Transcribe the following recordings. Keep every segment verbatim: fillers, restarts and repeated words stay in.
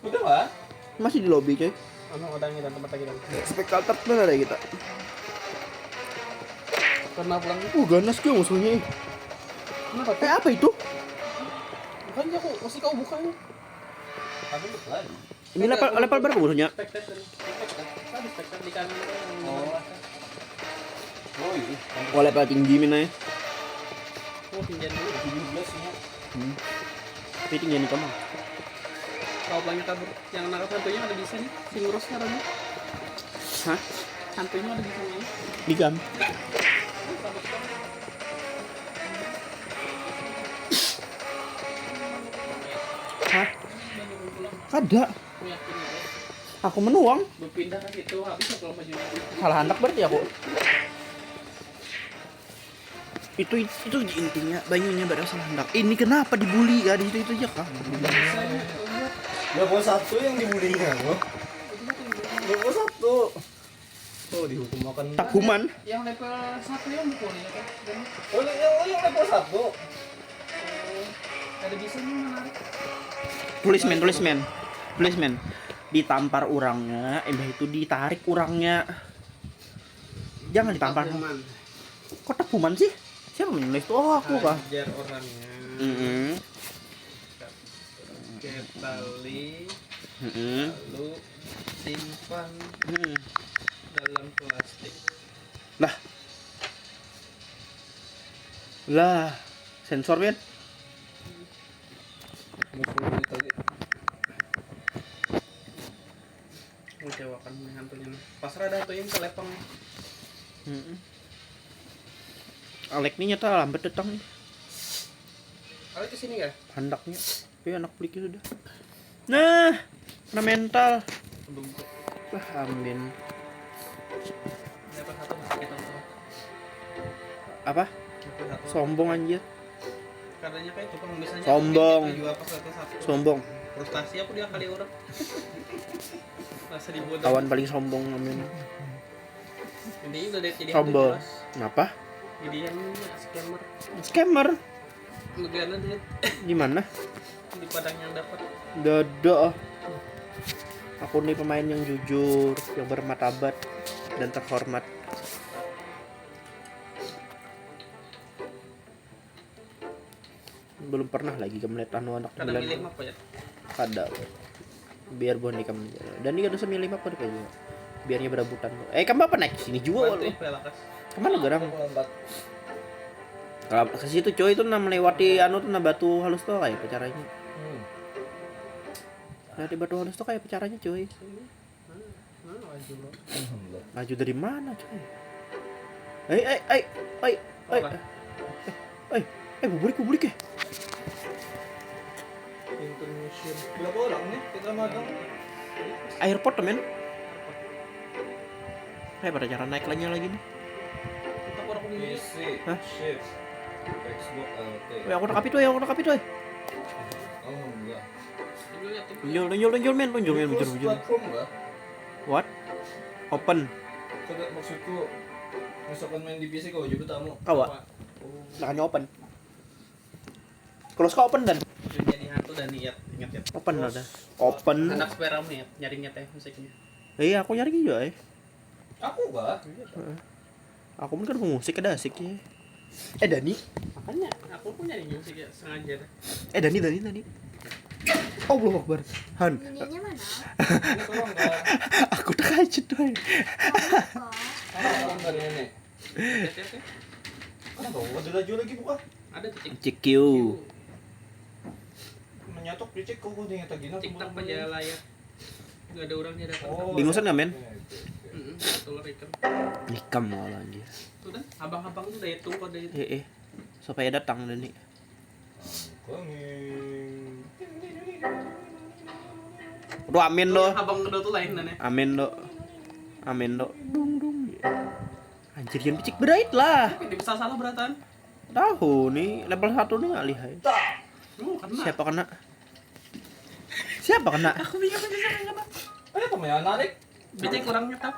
Udah lah. Masih di lobby, coy. Anu udah ngilang tempat lagi dong. Spek altar benar ya kita. Karena pulang Uh, ganas ke musuhnya. Ih. Kenapa tuh? Eh, apa itu? Bukan aku, masih kau buka ya. Tapi bukan. Ini level level berapa musuhnya? Spectator. Spectator. Tadi spectator di kanan. Oh. Oh iya. Oh, level tinggi mina ya. Oh, pinjam dulu. Tujuh belas nya. Hmm. Tapi tinggi nih kamu. Kalau pelangnya kabur, yang nangkap hantunya ada bisa nih, si ngurus ngarannya. Hah? Hantunya ada bisa nih. Di kam. Hah? Ada. Aku yakin ya, Aku menuang. Berpindah ke situ habis ya kalau bajunya. Salah handak berarti aku. Itu itu intinya banyunya barang salah handak. Ini kenapa dibully ya di situ itu aja kah? Level satu yang dibulinya loh. Level satu. Oh, dihukum makan. Takhuman. Yang level satu yang mukul ya kan? Dan Oh, yang, oh, yang level satu. Ada bisa nih menarik. Tulis men, tulis men. Tulis men. Ditampar orangnya, imbah itu ditarik orangnya. Jangan ditampar. Takhuman. Kok takhuman sih? Siapa menulis tuh? Oh, aku kah? Hajar orangnya. Mm-mm. Ketali Mm-mm. lalu simpan Mm-mm. dalam plastik. Lah. Lah, sensor men. Musuh tadi. Mengecewakan nih hantunya nih. Pasrah dah hantunya minta lepeng. Mm-mm. Alek nih nyata lambat datang nih. Ada ke sini nggak? Handaknya. Tapi anak peliknya sudah. Nah, kena mental. Belum. Wah, amin. Level satu masih kita tuh. Apa? Level satu. Sombong anjir. Katanya kayak tukang biasanya Sombong. Juga pas level satu. Sombong. Frustasi aku dia kali orang. Rasa dibuat. Kawan paling sombong amin. Ini udah jadi Sombong. Jelas. Kenapa? Jadi yang scammer. Scammer. Bagiannya dia Di mana? Di Padang yang dapat. Dada. Aku nih pemain yang jujur, yang bermartabat dan terhormat. Belum pernah lagi kamu lihat anu anak Kada bulan. Milih apa ya? Kada. Biar buhan ikam. Dan ini ada sambil lima apa juga. Biarnya berabutan. Eh, kamu apa naik sini juga Bantu lu? Pelakas. Kemana gerang? Lambat. Kalau ke situ coy itu nah melewati anu tuh nah batu halus tuh kayak apa caranya? Hmm. Lewati batu halus tuh kayak apa caranya coy? Nah, laju lo. Alhamdulillah. Laju dari mana coy? Eh eh eh eh eh Apa? eh eh buburik buburik ya. Pintu museum. Berapa orang nih? Kita magang. Airport men. Kayak pada cara naik lainnya lagi nih. Kita kurang P ini. C, Hah? Shift, Xbox L T. Weh aku nak kapit weh, aku nak kapit weh. Alhamdulillah. Dulu ya tuh. Tunjul, tunjul, tunjul men, tunjul men, bujur, Terus bujur. Platform lah. What? Open. Kada maksudku. Misalkan main di P C kau juga tamu. Kawa. Nah, hanya open. Close ka open dan Jadi hantu dan niat ingat ya. Open ada. Open. Anak sperma ya, nyaring ya teh musiknya. Iya, aku nyari juga eh. Aku bah. Aku pun kan musik ada asik ya. Eh Dani, Makanya aku pun nyari musik ya sengaja dah. Eh Dani, Dani, Dani. Allahu Akbar. Han. Ininya mana? Ini tolong bah. Aku terkejut tuh. Apa? Anak orang dari nenek. Hati-hati. Kenapa? Ada laju lagi buka. Ada titik. C Q. Menyatok dicek kok kau ingat lagi nah. TikTok aja layar. Nggak ada orangnya datang. Oh, Bingusan nggak men? Oke, oke, oke. Mm-mm, satu lor ikan. Ikam mau anjir. Tuh dah, abang-abang tuh daya tungkol daya Eh eh. Supaya datang Dani. Coming. Aduh amin doh. Abang kedua tuh lain dah nih. Amin doh. Amin doh. Dung dung. Anjir yang picik berait lah. Tapi dia bisa salah beratan. Tahu nih level satu nih alih hai. Lu kena. Siapa kena? Siapa kena? Aku bingung aja siapa yang kena. Ada temannya narik. Becek kurang nyetap.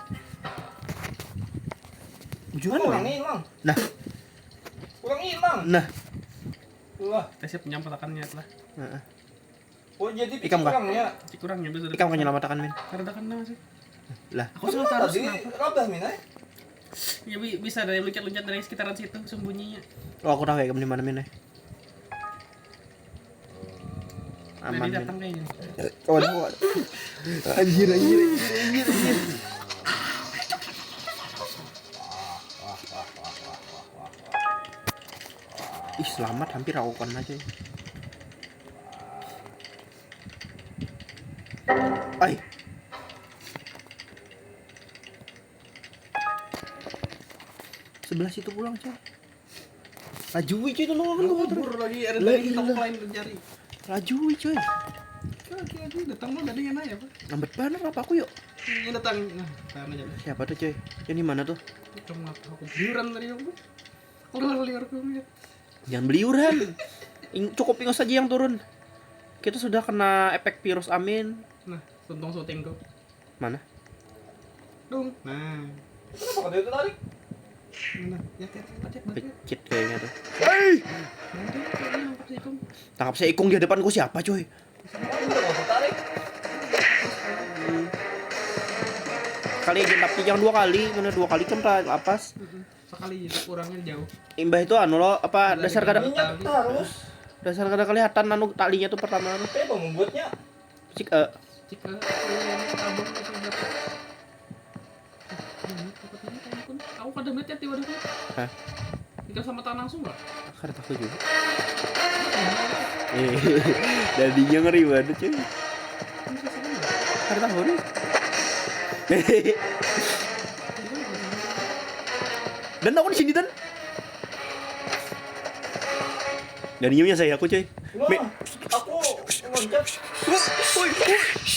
Ujuan Kurang men. hilang. Nah, Kurang hilang. Nah. Wah. Kita siap menyampaikannya lah. Heeh. Oh, jadi Ikam kah? Kurangnya. Cik kurang ya, bisa. Ikam kan nyelamatkan, Min? Kada kena sih. Lah. Aku salah taruh Tadi kenapa? Rabah, Min, eh? Ya bi- bisa dari loncat-loncat dari sekitaran situ sembunyinya. Oh, aku tahu ya di mana, Min, eh. Jadi Aman, Min. Datang kayak gini. Oh, ada. Anjir, anjir, anjir, anjir, anjir. Ih, selamat, hampir aku kena, coy. Ai. Sebelah situ pulang, coy. Lajui, coy, tolong aku. Kabur lagi, ada La lagi kita ilah. Lain terjadi. Lajui, coy. Lagi lagi datang lo tadi yang nanya apa? Lambat banar apa aku, yuk? Ini datang. Nah, saya aja. Siapa tuh, coy? Ini mana tuh? Cuma aku liuran tadi aku. Keluar liur aku lihat. Jangan beliuran. Ing- cukup ingus saja yang turun. Kita sudah kena efek virus, amin. Nah, untung syuting kok. Mana? Dong. Nah. Kenapa kada itu tarik? Mana? Ya, lihat, lihat, lihat, lihat. Becit kayaknya tuh. Nanti kayaknya nangkap si Ikung. Tangkap si Ikung di hadapanku, siapa, coy? Kenapa kada mau tarik? Kali aja, tapi jangan dua kali, mana dua kali kan tak lapas. Sekali itu kurangnya jauh. Imbah itu anu lo, apa dasar kada Minyak terus. Dasar kada kelihatan anu talinya tuh pertama tuh. Kenapa membuatnya? Cik eh Jika yang tabung itu dapat. Nah, dapat ini, ampun. Aku kada melihat ya tiba-tiba. Hah? Jika sama tanah langsung nggak? Kada tahu juga. Eh, dadinya ngeri banget, cuy. Ini saya sini nggak? Kada tahu nih. Dan aku di sini, Dan. Dadinya menyasai aku, cuy. Wah, Me- aku loncat. Woi, woi.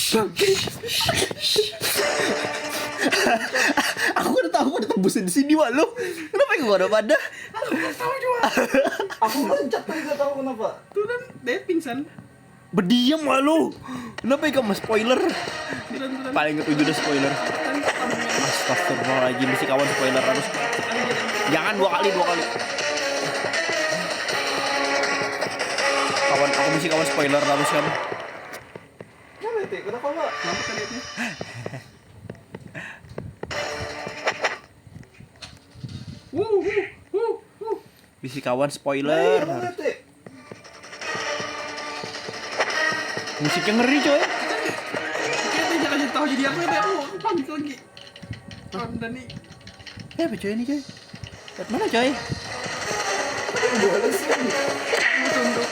Bangke. Aku kada tahu ada tembusan di sini, wah, lu. Kenapa yang gua ada pada? Tahu juga. Aku loncat tadi, gak tahu kenapa. Tuh kan dia pingsan. Berdiam, wah, lu. Kenapa ikam spoiler? Tuh kan, tuh kan. Paling ketujuh udah spoiler. Kan tabungnya. Astagfirullahaladzim, bisi kawan spoiler harus. Jangan dua kali, dua kali. Kawan, aku bisi kawan spoiler harus kan. Kenapa itu? Kenapa, Pak? Kenapa tadi itu? Wuh, wuh, wuh, wuh. Bisi kawan spoiler. Kenapa itu? Musiknya ngeri, coy. Oke, itu jangan tahu jadi aku ya, aku, aku panik lagi. Kawan Dani. Eh, apa, coy, ini, coy? Lihat mana, coy? Boleh sih. Aku tunduk.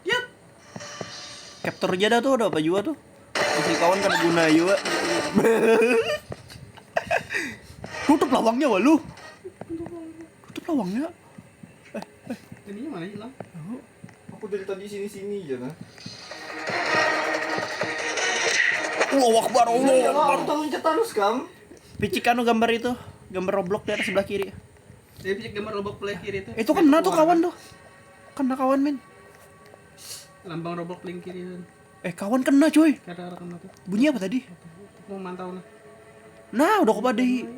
Ya. Capture aja dah tuh, ada apa juga tuh? Bisi kawan kada guna juga. Tutup lawangnya, walu. Tutup lawangnya. Ininya mana hilang? Aku dari tadi sini-sini aja, nah. Allahu Akbar, Allahu Iya, Akbar. aku terluncat terus, Kam. Picik anu gambar itu, gambar Roblox di atas sebelah kiri. Dia bisa gambar Roblox play kiri itu. Itu kena tuh kawan tuh. Kena kawan, men. Lambang Roblox play kiri itu. Eh, kawan kena, coy. Kada ada kena tuh. Bunyi apa tadi? Aku mau mantau nah. Nah, udah aku padahi.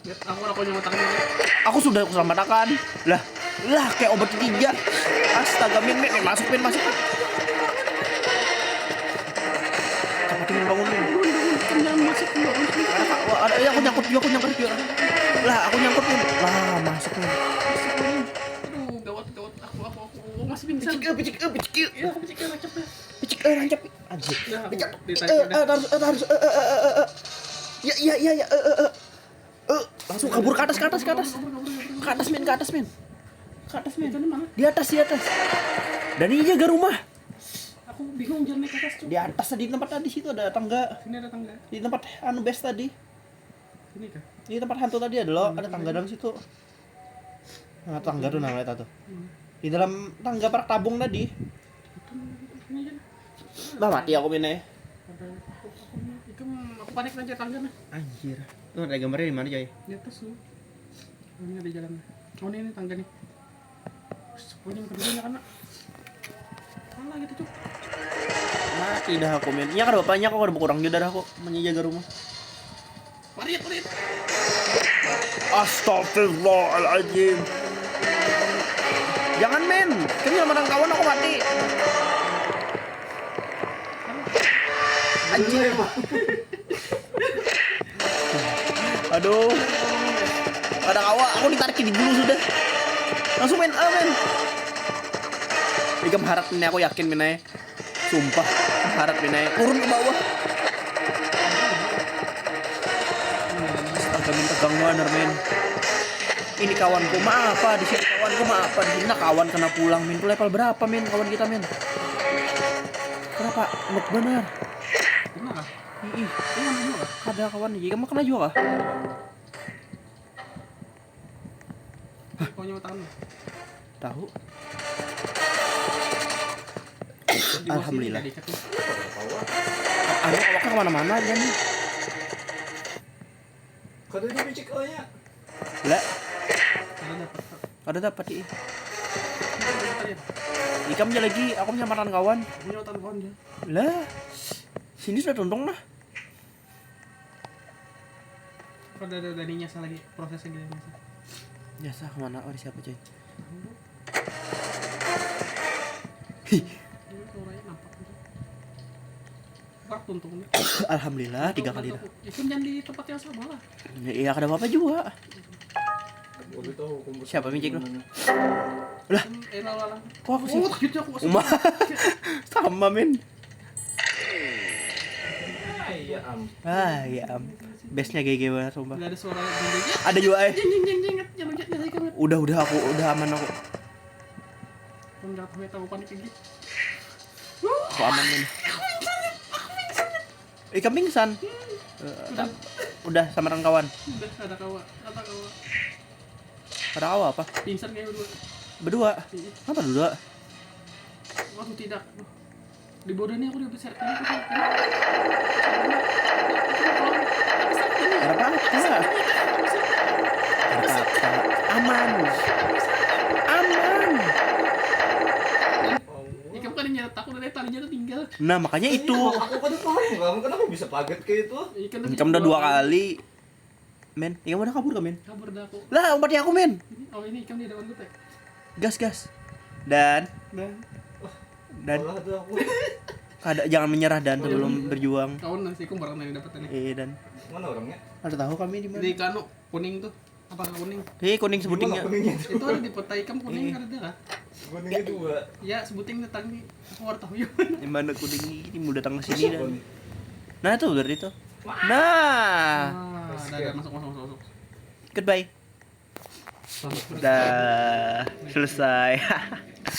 Lihat, aku aku nyamatakan ini. Aku sudah aku selamatkan. Lah, lah kayak obat ketiga. Astaga, min, min, min, masuk, min, masuk. Cepat, min, bangun, min. Jangan masuk, bangun. Wah, ada, ya, aku nyangkut juga, aku nyangkut juga. Lah, aku nyangkut, min. Lah, masuk, min. Aduh, gawat, gawat. Aku, aku, aku, aku masih pingsan. Picik, eh, picik, eh, picik, eh. Iya, aku picik, eh, cepet. Picik, eh, rancak, pi. Anjir. Nah, Picik, di- eh, eh, harus, eh, harus, eh, eh, eh, eh, eh. Ya, ya, ya, ya, eh, eh, eh. Eh, langsung kabur ke atas, ke atas, ke atas. Ke atas, min, ke atas, min. Ke atas, min. Itu di mana? Di atas, di atas. Dan ini jaga rumah. Aku bingung jalan naik ke atas, Cuk. Di atas tadi tempat tadi situ ada tangga. Sini ada tangga. Di tempat anu base tadi. Sini kah? Di tempat hantu tadi ada loh, ada tangga dalam situ. Nah, tangga tuh namanya tuh. Hmm. Di dalam tangga parak tabung tadi. Ini aja. Bah, mati aku, min, eh. Ada aku, aku, aku, aku panik aja tangga nah. Anjir. Tuh ada gambarnya di mana, coy? Di atas tuh. Ini ada jalan. Oh, ini, ini tangga nih. Sepuluhnya kedudukannya kena. Mana gitu, Cuk? Mati dah aku, min. Ya kada apa-apa, aku kada berkurang juga darahku. Menjaga rumah. Parit, parit. Astagfirullahaladzim. Jangan, men. Kami sama kawan aku mati. Anjing. Aduh. Kada kawa, aku ditarik di dulu sudah. Langsung, men, ah, men. Ikam harat ini, aku yakin, men, ai. Sumpah, harat, men, ai. Turun ke bawah. Astaga, men, tegang banar, men. Ini kawanku, ma apa di sini, kawanku, ma apa di sini. Nah, kawan kena pulang, men. Itu level berapa, men, kawan kita, men? Kenapa? Nuk benar. Benar kah? Ih, ih. Ini mana juga kah? Ada kawan, iya, kamu kena juga kah? Hah? Kau nyawa tangan. Tahu. Alhamdulillah. Anu, awaknya kemana-mana aja nih. Kada ada bicik, oh ya. Lah. Kada dapat. Kada dapat, ih. Ikam aja lagi, aku punya matan kawan. Aku punya matan kawan, ya. Lah. Sini sudah tuntung, nah. Kada ada, ada nih nyasar lagi, prosesnya gini nyasar. Nyasar kemana? Oh, ada siapa, coy? Hih. Ini suaranya nampak gitu. Wah, tuntung nih. Alhamdulillah, tiga kali dah. Itu jangan di tempat yang sama lah. Ya, iya, kada apa-apa juga. Siapa mijik lu? Lah. Kok aku sih? Oh, takutnya aku. Uma. Sama, men. Ah, iya, am. Ah, iya, am. Bestnya G G banget, sumpah. Nggak ada suara jeng, jeng, jeng. Ada juga, eh. Jeng, jeng, jeng, jeng. Jangan, jangan, jangan, jangan. Udah, udah, aku udah aman aku. Aku nggak tahu, tahu panik lagi. Aku aman, men. Aku pingsan, aku pingsan. Ikam pingsan. Eh, udah. Udah sama kawan. Udah, ada kawan. Ada kawan. Ada kawan apa? Pingsan kayak berdua. Berdua? Iya. Kenapa berdua? Waduh, tidak. Di bodoh nih aku udah besar. Ini aku udah. Ada apa? Ada apa? Aman. Aman. Ikam kan nyata, aku dari talinya tuh tinggal. Nah, makanya itu. Aku kada paham, kamu kenapa bisa paget kayak itu? Ikam udah dua kali. Men, ikam udah kabur kah, men? Kabur dah aku. Lah, umpatnya aku, men. Oh, ini ikam di depan gue, Tek. Gas, gas. Dan Dan. Kalah tuh aku. Kada, jangan menyerah, Dan, sebelum berjuang. Kawan nasi ikam barang tadi dapat tadi. Iya, Dan. Mana orangnya? Ada tahu kami di mana? Di kanu kuning tuh. Apa kuning? Hei, kuning sebutingnya. Itu ada di peta ikam kuning, ada dah. Kuningnya dua. Ya, sebuting datang nih. Aku baru tahu ya. Di mana kuning ini mau datang ke sini, Dan? Nah, tuh dari itu. Nah. Ah, ada, ada, masuk, masuk, masuk, masuk. Goodbye. Dah selesai.